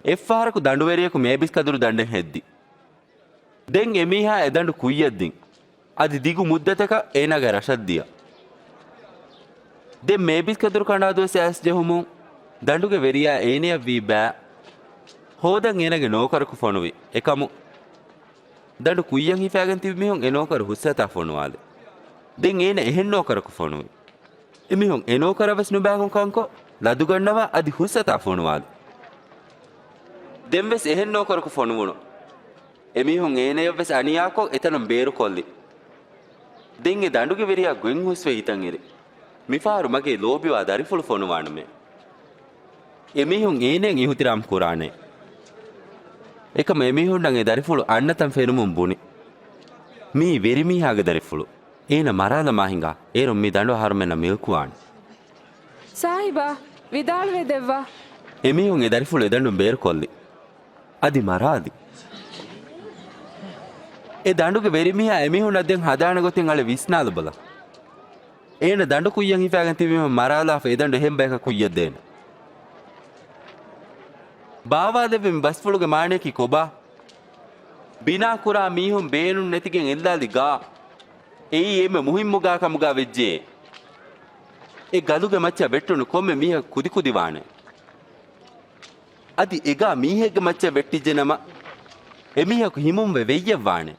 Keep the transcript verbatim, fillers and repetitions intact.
އެއްފަހަރަކު ދަނޑުވެރިޔަކު މޭބިސް ކަދުރު ދަނޑެއް ހެއްދި. ދެން އެމީހާ އެ ދަނޑު ކުއްޔަށްދިން. އަދި ދިގު މުއްދަތަކަށް އޭނާގެ ރަށަށް ދިޔަ. ދެން މޭބިސް ކަދުރު ކަނޑާދުވެސް އައިސް ޖެހުމުން، ދަނޑުގެ ވެރިޔާ އޭނަޔަށް ވީ ބައި ހޯދަން އޭނާގެ ނޯކަރަކު ފޮނުވި. އެކަމު ދަނޑު ކުއްޔަށް ހިފައިގެން ތިބި މީހުން އެ ނޯކަރު ހުސްއަތާ ފޮނުވާލި. ދެން އޭނަ އެހެން ނޯކަރަކު ފޮނުވި. އެމީހުން އެ ނޯކަރަށް ވެސް ނުބައިކޮށް ކަންކޮށް، ލަދުގަންނަވާ އަދި ހުސްއަތާ ފޮނުވާލި. ދެން ވެސް އެހެން ނޯކަރަކު ފޮނުވުނު. އެމީހުން އޭނަޔަށް ވެސް އަނިޔާކޮށް އެތަނުން ބޭރުކޮށްލި. ދެން އެ ދަނޑުގެ ވެރިޔާ ގޮތް ހުސްވެ ހިތަށް އެރި. މިފަހަރު މަގޭ ލޯބިވާ ދަރިފުޅު ފޮނުވާނަމޭ. އެމީހުން އޭނައަށް އިހުތިރާމް ކުރާނެ. އެކަމަ އެމީހުންނަށް އެ ދަރިފުޅު އަންނަތަން ފެނުމުން ބުނި. މީ ވެރިމީހާގެ ދަރިފުޅު. އޭނަ މަރާލަމާ ހިނގާ އޭރުން މި ދަނޑު އަހަރުމެންނަށް މިލްކުވާނެ. ސާހިބާ، ވިދާޅުވެ ދެއްވާ. އެމީހުން އެ ދަރިފުޅު އެދަނޑުން ބޭރުކޮށްލި. އަދި މަރާލި. އެ ދަނޑުގެ ވެރިމީހާ އެމީހުންނަށް ދެން ހަދާނެ ގޮތެއް އަޅެ ވިސްނާލަބަލަ. އޭނަ ދަނޑު ކުއްޔަށް ހިފައިގެން ތިބި މީހުން މަރާލާފަ އެ ދަނޑު އެހެން ބަޔަކަށް ކުއްޔަށް ދޭނެ. ބާވާލެއްވި މި ބަސްފުޅުގެ މާނަޔަކީ ކޮބާ؟ ބިނާ ކުރާ މީހުން ބޭނުން ނެތިގެން އެއްލާލި ގާ. އެއީ އެންމެ މުހިއްމު ގާ ކަމުގާ ވެއްޖެ. އެ ގަލުގެ މައްޗަށް ވެއްޓުނު ކޮންމެ މީހަކު ކުދިކުދިވާނެ. އަދި އެގާ މީހެއްގެ މައްޗަށް ވެއްޓިއްޖެނަމަ، އެމީހަކު ހިމުންވެ ވެއްޔަށްވާނެ.